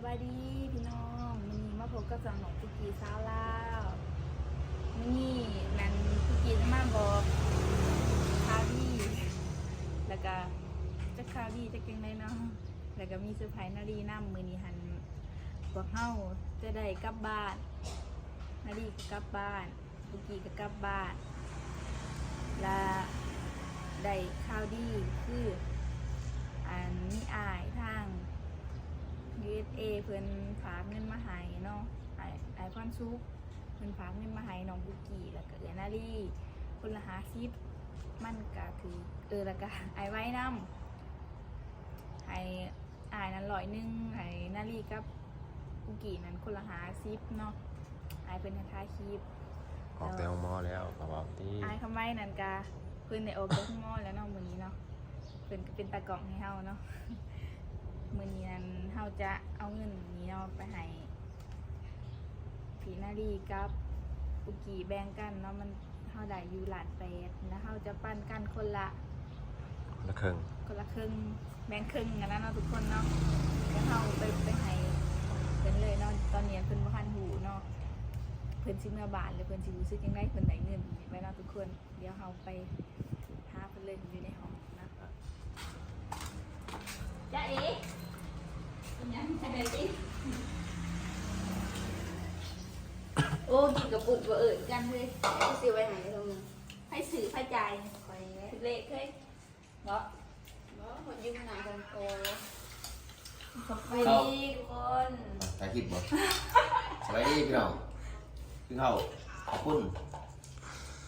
ສະບາຍດີພີ່ນ້ອງ ມື້ນີ້ມາພົບກັບຊ່ອງນ້ອງປຸກກີ້ສາວລາວ. ມື້ນີ້ແມ່ນປຸກກີ້ຈະມາບອກຂ່າວດີ ແລ້ວກະຈັກຂ່າວດີຈັກຈັ່ງໃດເນາະ ແລ້ວກະມີເຊີໄພນາລີນຳ. ມື້ນີ້ຫັ້ນພວກເຮົາຈະໄດ້ກັບບ້ານ ນາລີກໍກັບບ້ານ ປຸກກີ້ກໍກັບບ້ານ ລະໄດ້ຂ່າວດີຄື ອັນ ມີອ້າຍທາງ USA ເພິ່ນຝາກເງິນມາໃຫ້ເນາະ ອ້າຍ ອ້າຍພອນສຸກ ເພິ່ນຝາກເງິນມາໃຫ້ນ້ອງປຸກກີ້ ແລ້ວກໍເອື້ອຍນາລີ ຄົນລະຫ້າສິບ ມັນກະຖືກ ເອີ ແລ້ວກະອ້າຍໄວນຳ ໃຫ້ ອ້າຍນັ້ນຮ້ອຍໜຶ່ງ ໃຫ້ນາລີກັບປຸກກີ້ນັ້ນຄົນລະຫ້າສິບເນາະ. ອ້າຍເພິ່ນໃຫ້ຖ່າຍຄລິບ ອອກແຕ່ໂຮງໝໍແລ້ວກໍເວົ້າຕິ. ອ້າຍຄຳໄວນັ້ນກະເພິ່ນໄດ້ອອກຈາກໂຮງໝໍແລ້ວເນາະ ມື້ນີ້ເນາະ ເພິ່ນກໍເປັນຕາກ້ອງໃຫ້ເຮົາເນາະ. ມື້ນີ້ນັ້ນເຮົາຈະເອົາເງິນນີ້ເນາະໄປໃຫ້ ພີ່ນາລີກັບປຸກກີ້ແບ່ງກັນເນາະ ມັນ ເຮົາໄດ້ຢູ່ລ້ານແປດ ແລ້ວເຮົາຈະປັນກັນຄົນລະ ຄົນລະເຄິ່ງ ຄົນລະເຄິ່ງ ແບ່ງເຄິ່ງກັນນະເນາະທຸກຄົນເນາະ. ແລ້ວເຮົາໄປ ໄປໃຫ້ເພິ່ນເລີຍເນາະ ຕອນນີ້ເພິ່ນບໍ່ທັນຮູ້ເນາະ ເພິ່ນຊິເມືອບ້ານ ຫຼື ເພິ່ນຊິຮູ້ສຶກຈັ່ງໃດ ເພິ່ນໄດ້ເງິນນີ້ໄວ້ເນາະທຸກຄົນ. ດຽວເຮົາໄປຫາເພິ່ນເລີຍ ຢູ່ໃນຫ້ອງນະ. ຈ໊ະເອ ເປັນຫຍັງ ຈະໄດ້ຕິ? ໂອ້ ກິນກະປຸ້ນບໍ່ເອີ້ນກັນເລີຍ ຊື້ໄວ້ໃຫ້ເລີຍ. ໃຜຊື້ ໃຜຈ່າຍ? ຂ້ອຍແຫຼະ ຖືກເລກເຄີຍເນາະ. ບໍ່ ບໍ່ ຢູ່ໜ້າຂອງໂຕ. ສະບາຍດີທຸກຄົນ ຖ່າຍຄລິບບໍ່? ສະບາຍດີພີ່ນ້ອງ ກິນເຂົ້າ ຂອບຄຸນ.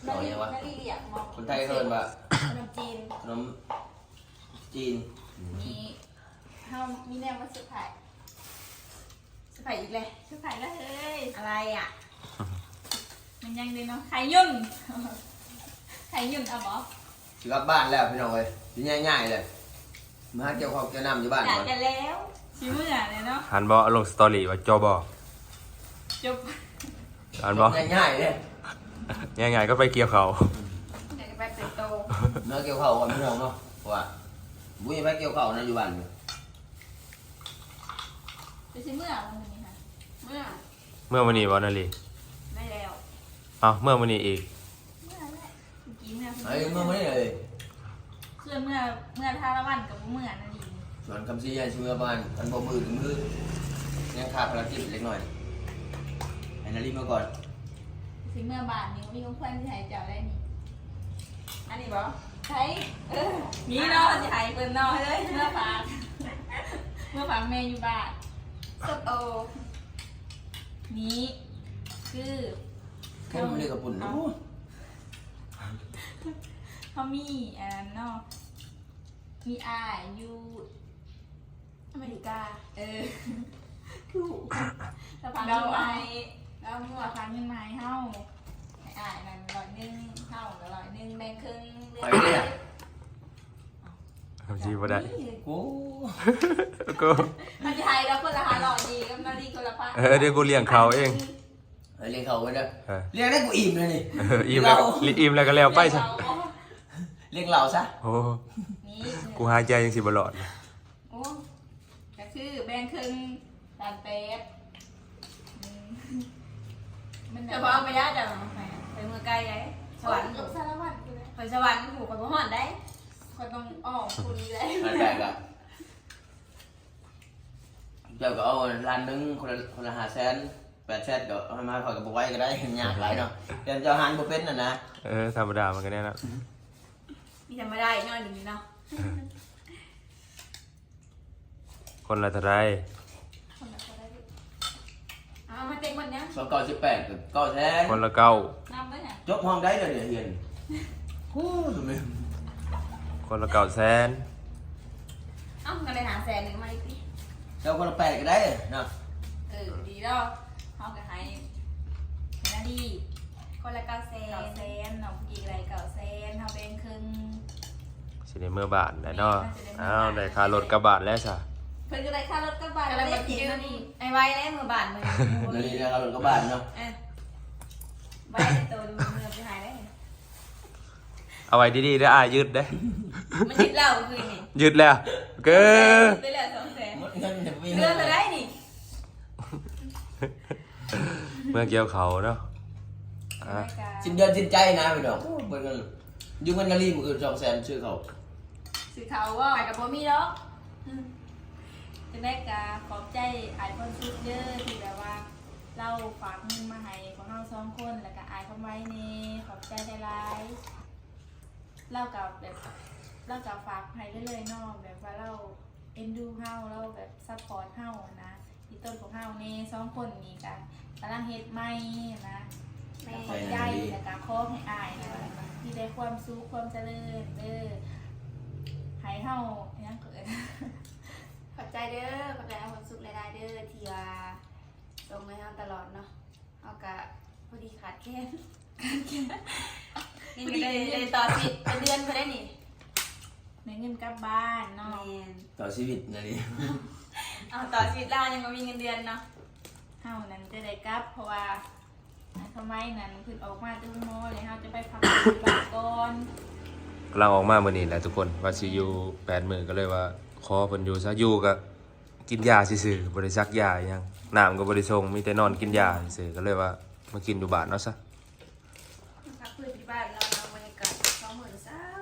ເຂົາເອີ້ນຫຍັງວະ? ຄົນໄທເຂົາເອີ້ນວ່າ ຂະໜົມຈີນ ຂະໜົມຈີນ. ນີ້ ເຮົາມີແນວມາເຊີໄພ ເຊີໄພອີກແລ້ວ ເຊີໄພແລ້ວເຮີ້ຍ. ອະໄລອະ? ແມ່ນຫຍັງເດເນາະ? ໄຂ່ຫຍຸ້ນ ໄຂ່ຫຍຸ້ນເອົາບໍ່? ຊິກັບບ້ານແລ້ວພີ່ນ້ອງເອີຍ ຊິຍ້າຍໆແລ້ວ ມາຫາກ່ຽວເຂົ້າກ່ຽວນ້ຳຢູ່ບ້ານກ່ອນ. ແລ້ວ ຊິເມືອແລ້ວເນາະ. ຫັນບໍ່ ເອົາລົງສະຕໍຣີວ່າ ຈໍບໍ ຈົບ ອັນບໍ່ ງ່າຍໆເດ້ ງ່າຍໆກໍໄປກ່ຽວເຂົ້າ ໄປເປັນໂຕ ເນາະ ກ່ຽວເຂົ້າກ່ອນພີ່ນ້ອງເນາະ ເພາະວ່າບໍ່ມີໃຜກ່ຽວເຂົ້ານະຢູ່ບ້ານນີ້. ໄປຊິເມືອມື້ນີ້ຫະ? ເມືອ ເມືອມື້ນີ້ບໍ່ນາລີ? ໄດ້ແລ້ວ. ເອົ້າ ເມືອມື້ນີ້ອີກ? ເມືອແລ້ວ ກິນເມືອ ເອີ ເມືອມື້ນີ້ເລີຍ. ສ່ວນເມືອ ເມືອທາລະວັນກໍບໍ່ເມືອນາລີ. ສວນຄຳສີໃຫ້ຊິເມືອບ້ານ ຄັນບໍ່ມື້ກໍມື້ ຍັງຄາພາລະກິດເລັກນ້ອຍ ໃຫ້ນາລີເມືອກ່ອນ. ຊິເມືອບ້ານນີ້ ມີຂອງຂວັນຊິໃຫ້ເຈົ້າໄດ້ນີ້. ອັນນີ້ບໍ່? ໃສ່ ເອີ ນີ້ເນາະ ຊິໃຫ້ເພິ່ນເນາະ ເອີ ເມືອຝາກ ເມືອຝາກແມ່ຢູ່ບ້ານ. ສົດໂອ ນີ້ຄື ເຄັມເລີຍກະປຸ້ນ. ເຮົາ ເຮົາມີອັນນັ້ນເນາະ ມີອ້າຍຢູ່ອາເມລິກາ ເອີ ຖືກ ລາວຝາກເງິນມາໃຫ້ ລາວເມືອ ລາວຝາກເງິນມາໃຫ້ເຮົາ ໃຫ້ອ້າຍນັ້ນຮ້ອຍໜຶ່ງ ເຮົາກໍຮ້ອຍໜຶ່ງ ແບ່ງເຄິ່ງເດືອນ. ເອົາຊິບໍ່ໄດ້ ໂອ້ ໂກ ມັນຊິໃຫ້ລາວຄົນລະຫ້າຮ້ອຍ ດີ ກັບນາລີຄົນລະພັນ. ເອີ ດຽວກູລ້ຽງເຂົາເອງ. ເອີ ລ້ຽງເຂົາເດີ ເອີ ລ້ຽງໄດ້ ກູອີ່ມແລ້ວນີ້ ເອີ ອີ່ມແລ້ວ ອີ່ມແລ້ວກໍແລ້ວໄປຊະ ລ້ຽງເຫຼົ້າຊະ. ໂອ້ ນີ້ ກູຫາຍໃຈຍັງຊິບໍ່ລອດ. ໂອ້ ກະຄືແບ່ງເຄິ່ງ ລ້ານແປດ. ອືມ ມັນ ເຈົ້າບໍ່ເອົາໄປຍາ ເຈົ້າໄປເມືອໄກໃດ ສະຫວັນ ຢູ່ສາລະວັນພຸ້ນແຫຼະ ໄປສະຫວັນພຸ້ນ ຂ້ອຍບໍ່ຮອດໃດ ຂ້ອຍຕ້ອງອ້ອມພຸ້ນເລີຍ. ແປດແປດ ເຈົ້າກໍເອົາລ້ານໜຶ່ງ ຄົນລະ ຄົນລະຫ້າແສນ ແປດແສນ ກໍເອົາມາ ຂ້ອຍກໍບໍ່ໄຫວກໍໄດ້ ຍາກຫຼາຍເນາະ ແຕ່ເຈົ້າຫານບໍ່ເປັນຫັ້ນນະ. ເອີ ທຳມະດາ ມັນກໍແນວນັ້ນ ມີທຳມະດາອີກໜ້ອຍໜຶ່ງນີ້ເນາະ. ຄົນລະເທົ່າໃດ? ຄົນລະເທົ່າໃດ? ເອົາມາເຕັກໝົດຍັງ? ສອງເກົ້າສິບແປດ ກໍເກົ້າແສນ ຄົນລະເກົ້າ ນຳເບິ່ງຫະ ຈົບຫ້ອງໃດແລ້ວເດ ຮຽນ? ໂອ້ ແມ່ນ ຄົນລະເກົ້າແສນ. ເອົ້າ ກໍໄດ້ຫ້າແສນໜຶ່ງມາອີກຕິ ເຈົ້າຄົນລະແປດກໍໄດ້ເນາະ. ເອີ ດີແລ້ວ ເຮົາກໍໃຫ້ນາລີ ຄົນລະເກົ້າແສນ ເກົ້າແສນ ນ້ອງກຸກກີ້ກໍໄດ້ເກົ້າແສນ ເຮົາແບ່ງເຄິ່ງ ຊິໄດ້ເມືອບ້ານແລ້ວເນາະ. ແມ່ນ ເຮົາຈະໄດ້ເມືອບ້ານ ເອົາ ໄດ້ຄ່າລົດກັບບ້ານແລ້ວຊະ ເພິ່ນກໍໄດ້ຄ່າລົດກັບບ້ານແລ້ວ ໄດ້ກິນນາລີ ໄອ້ໄວແລ້ວເມືອບ້ານມື້ນີ້ ເອີ ນາລີໄດ້ຄ່າລົດກັບບ້ານເນາະ. ເອີ ໄວໂຕເມືອໄປຫາໄດ້ ເອົາໄວ້ດີໆເດີ ອ້າຍຍຶດເດ້. ມັນຍຶດແລ້ວຄືນນີ້ ຍຶດແລ້ວ ເກີ ຍຶດໄປແລ້ວສອງແສນ ໝົດເງິນເດືອນເທົ່າໃດນີ້? ເມືອກ່ຽວເຂົ້າເນາະ ອ່າ ສິ້ນເດືອນສິ້ນໃຈນະພີ່ນ້ອງ. ໂອ້ຍ ເບິ່ງກັນ ຢືມເງິນນາລີມື້ອື່ນສອງແສນຊື້ເຂົ້າ ຊື້ເຂົ້າບໍ່? ຂ້ອຍກໍບໍ່ມີດອກ. ອືມ ຈັ່ງໃດກໍຂອບໃຈອ້າຍພອນສຸກເດີ້ ທີ່ແບບວ່າລາວຝາກເງິນມາໃຫ້ພວກເຮົາສອງຄົນ ແລ້ວກໍອ້າຍຄຳໄວແດ່ ຂອບໃຈຫຼາຍໆ. ລາວກໍແບບ ລາວກໍຝາກໃຫ້ເລື້ອຍໆເນາະ ແບບວ່າລາວເອັນດູເຮົາ ລາວແບບຊັບພອດເຮົາຫັ້ນນະ ອີ່ຕົນພວກເຮົາແດ່ ສອງຄົນນີ້ກໍກຳລັງເຮັດໃໝ່ຫັ້ນນະ. ແມ່ນ ກໍຂອບໃຈ ແລ້ວກໍຂໍໃຫ້ອ້າຍນະ ມີແຕ່ຄວາມສຸກຄວາມຈະເລີນເດີ້ ໃຫ້ເຮົາ ຫຍັງກໍເອີ້ນ ຂອບໃຈເດີ້ ຂອບໃຈອ້າຍພອນສຸກຫຼາຍໆເດີ້ ທີ່ວ່າສົ່ງໃຫ້ເຮົາຕະຫຼອດເນາະ. ເຮົາກະພໍດີຂາດແຄນ ນີ້ກໍໄດ້ ໄດ້ຕໍ່ຊີວິດເປັນເດືອນພຸ້ນເດ້ນີ້ ໄດ້ເງິນກັບບ້ານເນາະ. ແມ່ນ ຕໍ່ຊີວິດນະນີ້ ເອົາຕໍ່ຊີວິດລາວຍັງບໍ່ມີເງິນເດືອນເນາະ. ເຮົານັ້ນຈະໄດ້ກັບ ເພາະວ່າທຳໄມນັ້ນເພິ່ນອອກມາແຕ່ໂຮງໝໍ ແລ້ວເຮົາຈະໄປພັກຢູ່ບ້ານກ່ອນ. ກຳລັງອອກມາມື້ນີ້ແຫຼະທຸກຄົນ ວ່າຊິຢູ່ແປດມື້ ກໍເລີຍວ່າຂໍເພິ່ນຢູ່ຊະ ຢູ່ກະ ກິນຢາຊື່ໆ ບໍ່ໄດ້ສັກຢາອີ່ຫຍັງ ນ້ຳກໍບໍ່ໄດ້ສົ່ງ ມີແຕ່ນອນກິນຢາຊື່ໆ ກໍເລີຍວ່າມາກິນຢູ່ບ້ານເອົາຊະ ພັກພື້ນຢູ່ບ້ານເນາະ. ເນາະ ບັນຍາກາດສອງມື້ເຊົ້າ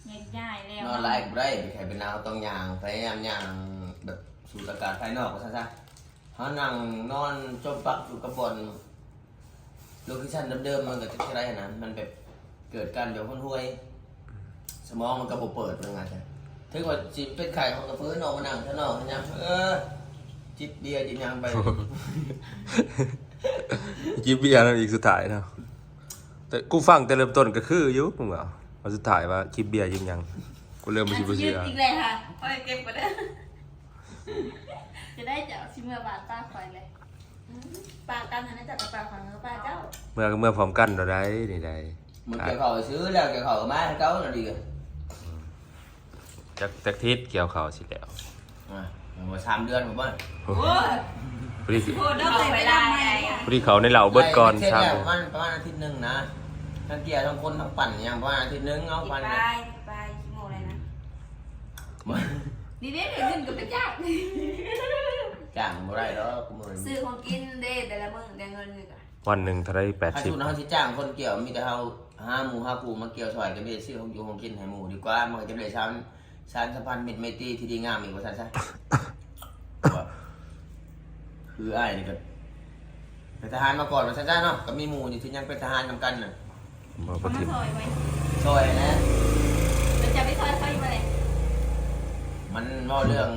ແຍກຍ້າຍແລ້ວ ນອນຫຼາຍກໍບໍ່ໄດ້ ເປັນໄຂ້ເປັນໜາວ ຕ້ອງຍ່າງ ພະຍາຍາມຍ່າງແບບສູດອາກາດພາຍນອກວ່າຊັ້ນຊະ. ເຮົານັ່ງນອນຈົມປັກຢູ່ກັບບ່ອນ ໂລເຄຊັນເດີມໆ ມັນກໍຈັກເທົ່າໃດຫັ້ນນະ ມັນແບບເກີດການແບບຫົນຫວຍ ສະໝອງມັນກໍບໍ່ເປີດ ວ່າງ່າຍຊະ. ເຖິງວ່າຊິເປັນໄຂ້ ເຮົາກໍຟື້ນອອກມານັ່ງທາງນອກ ຍາມ ເອີ ຈິບເບຍຈິບຫຍັງໄປ ຈິບເບຍນຳອີກສຸດທ້າຍເນາະ. ແຕ່ກູຟັງແຕ່ເລີ່ມຕົ້ນກໍຄືຢູ່ ມຶງວ່າ ວ່າສຸດທ້າຍວ່າຈິບເບຍຈິບຫຍັງ ກູເລີ່ມບໍ່ຊິບໍ່ເຊື່ອອີກແລ້ວ. ຂ້ອຍເກັບບໍ່ໄດ້ ຈະໄດ້ເຈົ້າຊິເມືອບ້ານປ້າຂ້ອຍແຫຼະ. ປະກັນຫັ້ນນະ ເຈົ້າກໍປະຂ້ອຍ ຂ້ອຍກໍປະເຈົ້າ. ເມືອກໍເມືອພ້ອມກັນໂລດໃດ໋ ນີ້ໃດ໋. ມາກ່ຽວເຂົ້າຊື່ແລ້ວ ກ່ຽວເຂົ້າກໍມາຄືເກົ່ານັ້ນດີ. ອືມ ຈັກ ຈັກທິດກ່ຽວເຂົ້າຊິແລ້ວ? ອ່າ ຍັງບໍ່ສາມເດືອນພຸ້ນບໍ່? ໂອ້ຍ ພໍດີຊິ ໂອ້ ເຈົ້າເຄີຍໄປລາວໃໝ່ ພໍດີເຂົ້າໃນເຫຼົ້າເບິດກ່ອນ ໄລ່ເສດແລ້ວ ສາມເດືອນ ປະມານ ປະມານອາທິດໜຶ່ງນະ. ທັງກ່ຽວ ທັງຄົນ ທັງປັ່ນຫຍັງ ປະມານອາທິດໜຶ່ງ ເອົາ ປັ່ນ ໄປ ໄປ ໄປ ຂີ້ໂມ້ເລີຍນະ. ນີ້ເດ້ ເງິນກໍໄປຈ້າງ ຈ້າງບໍ່ໄດ້ດອກມື້ນີ້ ຊື້ຂອງກິນເດ້ ແຕ່ລະມື້ໄດ້ເງິນຄືກັນ. ວັນໜຶ່ງເທົ່າໃດ? ແປດສິບ. ຖ້າສົມມຸດເຮົາຊິຈ້າງຄົນກ່ຽວ ມີແຕ່ເຮົາຫາໝູ່ຫາຄູ່ມາກ່ຽວຊ່ອຍ ກໍໄດ້ຊື້ຂອງຢູ່ຂອງກິນໃຫ້ໝູ່ດີກວ່າ ມັນກໍຈະໄດ້ສ້າງສານສຳພັນມິດໄມຕີທີ່ດີງາມອີກວ່າຊັ້ນຊະ. ຄືອ້າຍນີ້ກໍ ເປັນທະຫານມາກ່ອນວ່າຊັ້ນຊະເນາະ ກໍມີໝູ່ນີ້ທີ່ຍັງເປັນທະຫານນຳກັນນະ ບໍ່ ບໍ່ຖິ້ມ ເອົາມາຊ່ອຍໄວ້ ຊ່ອຍແຫຼະ ແລ້ວຈະໄປຊ່ອຍເຂົາອີກບໍ່ແຫຼະ? ມັນເວົ້າເລື່ອງ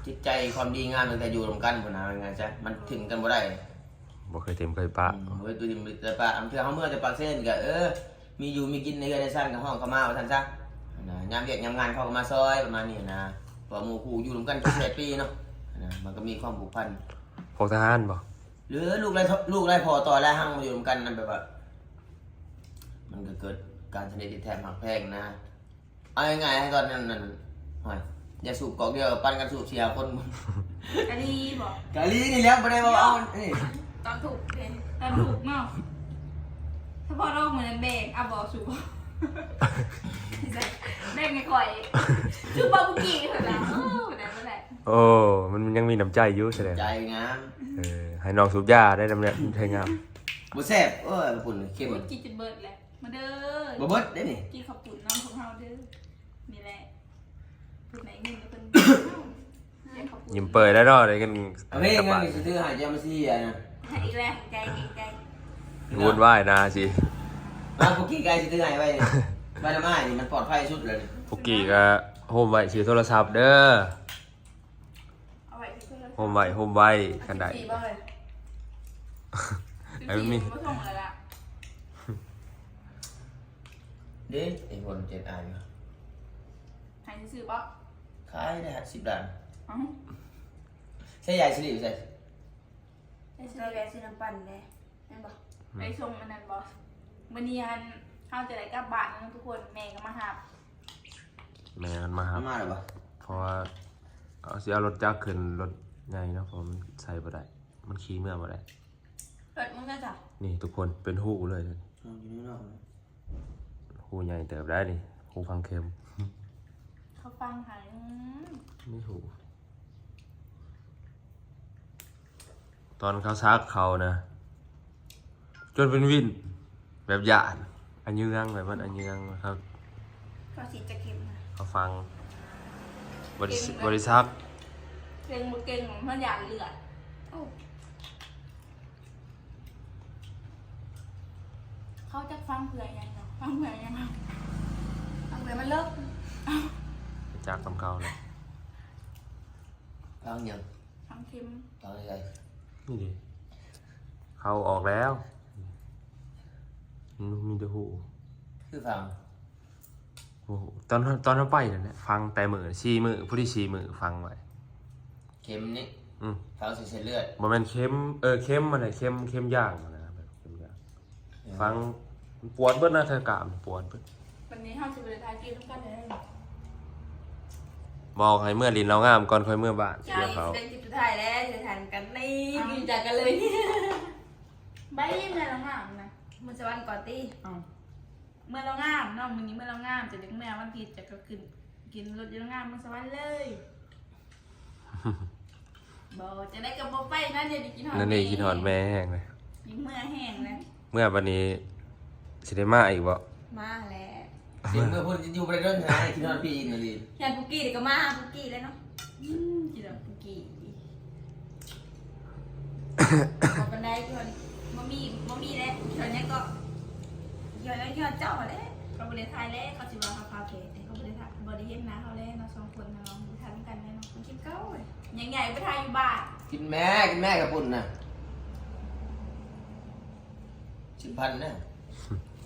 ຈິດໃຈຄວາມດີງາມຕັ້ງແຕ່ຢູ່ນຳກັນພຸ້ນນະ ວ່າງ່າຍຊະ ມັນຖິ້ມກັນບໍ່ໄດ້. ບໍ່ເຄີຍຖິ້ມເຄີຍປະ ອືມ ບໍ່ເຄີຍຖິ້ມເຄີຍປະ. ບາງເທື່ອເຮົາເມືອແຕ່ປາກເຊນີ້ກໍ ເອີ ມີຢູ່ມີກິນໃນເຮືອນໃນຊານກໍຮ້ອງເຂົາມາວ່າຊັ້ນຊະນະ ຍາມວຽກຍາມງານເຂົາກໍມາຊ່ອຍປະມານນີ້ນະ ເພາະວ່າໝູ່ຄູ່ຢູ່ນຳກັນເຈັດແປດປີເນາະ ນະ ມັນກໍມີຄວາມຜູກພັນ. ພວກທະຫານບໍ່? ຫຼືລູກຫຼາຍ ລູກຫຼາຍພໍ່ຕໍ່ຫຼາຍຮັ່ງມາຢູ່ນຳກັນນະ ແບບວ່າ ມັນກໍເກີດການສະໜິດແທ້ຮັກແພງນະ. ເອົາງ່າຍໆ ໃຫ້ຕອນນັ້ນນັ້ນ ຫ້ວຍ ຢ່າສູບກອກດຽວ ປັນກັນສູບສີ່ຫ້າຄົນ. ກະລີບໍ? ກະລີນີ້ແຫຼະ ບໍ່ໄດ້ວ່າເອົານີ້ ຕອນທຸກເດ້ ຕອນທຸກເນາະ ສະເພາະລາວມື້ນັ້ນແບ່ງ ອາ ບໍ່ສູບ ແບ່ງໃຫ້ຂ້ອຍ ສູບບໍ່ປຸກກີ້ ເພິ່ນວ່າ ໂອ້ ບໍ່ໄດ້ ບໍ່ໄດ້. ໂອ້ ມັນຍັງມີນ້ຳໃຈຢູ່ ສະແດງໃຈງາມ ເອີ ໃຫ້ນ້ອງສູບຢາໄດ້ ນ້ຳໃຈງາມ ບໍ່ແຊບ ໂອ້ຍ ພຸ້ນເຄັມ ໂອ້ຍ ກິນຈົນເບິດແຫຼະ. ມາເດີ ບໍ່ເບິດເດ້ນີ້ ກິນເຂົ້າປຸ້ນນຳພວກເຮົາເດີ. ນີ້ແຫຼະ ເພິ່ນໄດ້ເງິນແລ້ວເພິ່ນກິນເຂົ້າປຸ້ນ ຍິ້ມເປີຍແລ້ວເນາະ ໄດ້ເງິນ. ເອົາເດ້ ເງິນນີ້ຊິຖືໃຫ້ເຈົ້າມາຊີ້ອັນນັ້ນ ໃຫ້ອີກແລ້ວ ໃຈ ເກງໃຈ ວຸ້ນວາຍນາຊິ. ມາປຸກກີ້ກໍຊິຖືໃຫ້ໄວ້ນີ້ ໄວ້ນຳອ້າຍນີ້ ມັນປອດໄພສຸດແລ້ວນີ້. ປຸກກີ້ກໍໂຮມໄວ້ ຊື່ໂທລະສັບເດີ. ໂຮມໄວ້ ໂຮມໄວ້ ຄັນໄດ້ ເອົາໄວ້ ສິບສີ່ບໍ່ເຮີ້ຍ? ໃຫ້ມັນມີ ສິບສີ່ບໍ່ສົ່ງແລ້ວລະ ເດ້ ໄອ້ຄົນເຈັດອາຍ ໃຫ້ຊື່ໆບໍ່? ຂາຍໄດ້ຫ້າສິບລ້ານ. ເອົ້າ ໃຊ້ຢາຍຊິລິຢູ່ໃສ? ໃຊ້ຊິລິ ໄປຊື້ນ້ຳປັ່ນເດ້. ແມ່ນບໍ່? ອືມ ໄປສົ່ງອັນນັ້ນບໍ່? ມື້ນີ້ຫັ້ນເຮົາຈະໄດ້ກັບບ້ານເນາະທຸກຄົນ ແມ່ກໍມາຮັບ. ແມ່ມັນມາຮັບ ມາແລ້ວບໍ່? ເພາະວ່າເຮົາຊິເອົາລົດຈັກຂຶ້ນລົດໃຫຍ່ເນາະ ເພາະວ່າມັນໃສ່ບໍ່ໄດ້ ມັນຂີ່ເມືອບໍ່ໄດ້. ລົດມຶງກໍຈ້ະ ນີ້ທຸກຄົນ ເປັນຮູເລີຍ ເອົາຢູ່ໃນນອກ ຮູໃຫຍ່ເຕີບໄດ໋ນີ້ ຮູຝັງເຂັມ ເຂົາຝັງໃຫ້ ອືມ ມີຮູ. ຕອນເຂົາສັກເຂົານະ ຈົນເປັນວິນ ແບບຢ້ານ ອະເຍືອງ ແບບມັນອະເຍືອງ ເຂົາ ເຂົາສີດຈະເຂັມນະ ເຂົາຝັງ ບໍ່ໄດ້ ເກັ່ງນະ ບໍ່ໄດ້ສັກ ເກັ່ງບໍ່ເກັ່ງ ມັນຢ້ານເລືອດ. ໂອ້ ເຂົາຈັກຝັງເພື່ອຫຍັງເນາະ ຝັງເພື່ອຫຍັງເນາະ ຝັງເພື່ອມັນເລີກ ຈັກນຳເຂົາແຫຼະ ຝັງຫຍັງ? ຝັງເຂັມ ຝັງໃດ? ນີ້ເດ ເຂົາອອກແລ້ວ ມັນມີແຕ່ຫູ ຄືຝັງ? ໂອ້ໂຫ ຕອນ ຕອນເຮົາໄປນັ້ນແຫຼະ ຝັງແຕ່ມື້ ສີ່ມື້ ພໍດີສີ່ມື້ຝັງໄວ້ ເຂັມນີ້ ອືມ ຝັງໃສ່ເສັ້ນເລືອດ ບໍ່ແມ່ນເຂັມ ເອີ ເຂັມຫັ້ນແຫຼະ ເຂັມ ເຂັມຢາງຫັ້ນນະ ແບບເຂັມຢາງ ເອີ ຝັງ ມັນປວດເບິດນະ ແຖວກ້າມປວດເບິດ. ວັນນີ້ເຮົາຊິບໍ່ໄດ້ຖ່າຍຄລິບນຳກັນເລີຍ ບອກໃຫ້ເມືອຫຼິ້ນເລົ່າງາມກ່ອນ ຄ່ອຍເມືອບ້ານ ກ່ຽວເຂົາ ຊິໄດ້ຄລິບສຸດທ້າຍແລ້ວ ຊິໄດ້ຖ່າຍນຳກັນ ນີ້ ດີໃຈກັນເລີຍ ໄປເມືອເລົ່າງາມນະ ເມືອສະຫວັນກ່ອນຕິ ເອົາ ເມືອເລົ່າງາມເນາະ ມື້ນີ້ເມືອເລົ່າງາມ ຈະໄດ້ເມືອວັນທິດ ຈະກໍຂຶ້ນກິນລົດຢູ່ເລົ່າງາມ ເມືອສະຫວັນເລີຍ. ບໍ່ ຈັ່ງໃດກໍບໍ່ໄປນະ ດຽວນີ້ຄິດຮອດ ນັ້ນເດ້ ແມ່ ຄິດຮອດແມ່ແຮງເລີຍ ມີເມືອແຮງເລີຍ ເມືອບັດນີ້ຊິໄດ້ມາອີກບໍ່? ມາແຫຼະ ຊິເມືອພຸ້ນຢູ່ບໍ່ໄດ້ດົນ ຄິດຮອດພີ່ອີກອີ່ຫຼີ ຄິດຮອດປຸກກີ້ນີ້ກໍມາຫາປຸກກີ້ແຫຼະເນາະ ອືມ ຄິດຮອດປຸກກີ້ ບໍ່ປານໃດ ຄິດຮອດບໍ່ມີ ບໍ່ມີແຫຼະ ຄິດຮອດຫຍັງກໍ ຄິດຮອດ ຄິດຮອດເຈົ້າຫັ້ນແຫຼະ ເຂົາບໍ່ໄດ້ຖ່າຍແລ້ວ ເຂົາຊິວ່າເຮົາພາແພ ເຂົາບໍ່ໄດ້ ບໍ່ໄດ້ເຫັນໜ້າເຮົາແລ້ວເນາະ ສອງຄົນເຮົາ ໄປຖ່າຍນຳກັນແລ້ວເນາະ ມັນຄລິບເກົ່າເວີຍ ຍັງໃຫຍ່ໄປຖ່າຍຢູ່ບ້ານ ກິນແມ່ ກິນແມ່ ເຂົ້າປຸ້ນນະ ສິບພັນນະ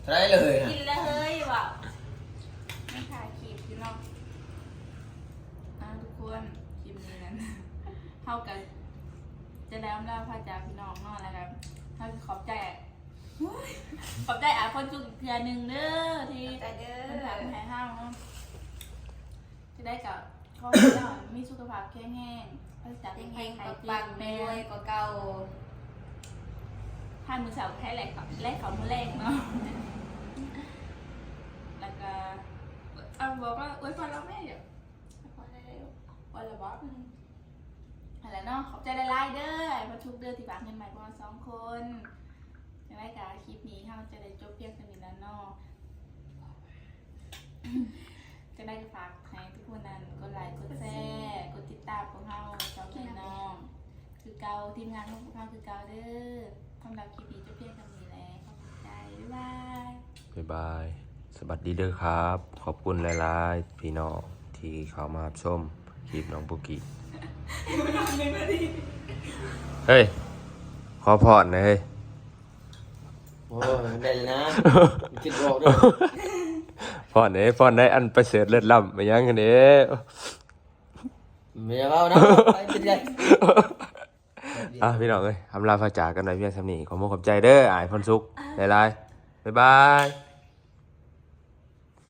ເທົ່າໃດເລີຍນະ ກິນແລ້ວເຮີ້ຍ ເວົ້າ ຍັງຖ່າຍຄລິບຢູ່ເນາະ ອ່າ ທຸກຄົນ ຄລິບນີ້ນັ້ນ ເຮົາກໍຈະໄດ້ອຳລາພາຈາກພີ່ນ້ອງເນາະ ແລ້ວກໍເຮົາຊິຂອບໃຈ ຂອບໃຈອ້າຍພອນສຸກອີກເທື່ອໜຶ່ງເດີ ທີ່ ຂອບໃຈເດີ ເພິ່ນທຳໃຫ້ເຮົາເນາະ ຈັ່ງໃດກໍຂໍໃຫ້ເຈົ້າມີສຸຂະພາບແຂງແຮງ ປາສະຈາກໂລກໄພໄຂ້ເຈັບ ແມ່ນ ລວຍກວ່າເກົ່າ ຖ້າມື້ເຊົ້າໃຫ້ແລກເຂົ້າ ແລກເຂົ້າມື້ແລງເນາະ ແລ້ວກໍ ເອົາ ບອກວ່າອວຍພອນລາວແມ່ ອວຍພອນແລ້ວ ອວຍລະບໍ? ອືມ ຫັ້ນແຫຼະເນາະ ຂອບໃຈຫຼາຍໆເດີ ອ້າຍພອນສຸກເດີ ທີ່ຝາກເງິນມາໃຫ້ພວກເຮົາສອງຄົນ ຈັ່ງໃດກໍຄລິບນີ້ເຮົາຈະໄດ້ຈົບພຽງສ່ຳນີ້ແຫຼະເນາະ ຈັ່ງໃດກໍຝາກໃຫ້ທຸກຄົນນັ້ນກົດໄລກ໌ ກົດແຊ ກົດຕິດຕາມພວກເຮົາສອງພີ່ນ້ອງຄືເກົ່າ ທີມງານຂອງພວກເຮົາຄືເກົ່າເດີ ສຳລັບຄລິບນີ້ຈົບພຽງສ່ຳນີ້ແຫຼະ ຂອບໃຈ ບາຍບາຍ ບາຍບາຍ ສະຫວັດດີເດີຄັບ ຂອບຄຸນຫຼາຍໆ ພີ່ນ້ອງທີ່ເຂົ້າມາຮັບຊົມຄລິບນ້ອງປຸກກີ້ ເຮີ້ຍ ຂໍພອນແດ່ເຮີ້ຍ ໂອ້ຍ ໄດ້ແລ້ວນະ ຄິດບໍ່ອອກເດີ ພອນເດ້ ພອນໄດ້ອັນປະເສີດເລີດລ້ຳ ແມ່ນຫຍັງຫັ້ນເດ້ ແມ່ນຫຍັງເວົ້ານະ ໄປເປັນໃຫຍ່ ອ່ະ ພີ່ນ້ອງເອີຍ ອຳລາພາຈາກກັນໄວ້ພຽງສ່ຳນີ້ ຂໍຂອບອົກຂອບໃຈເດີ ອ້າຍພອນສຸກ ຫຼາຍໆ ບາຍບາຍ.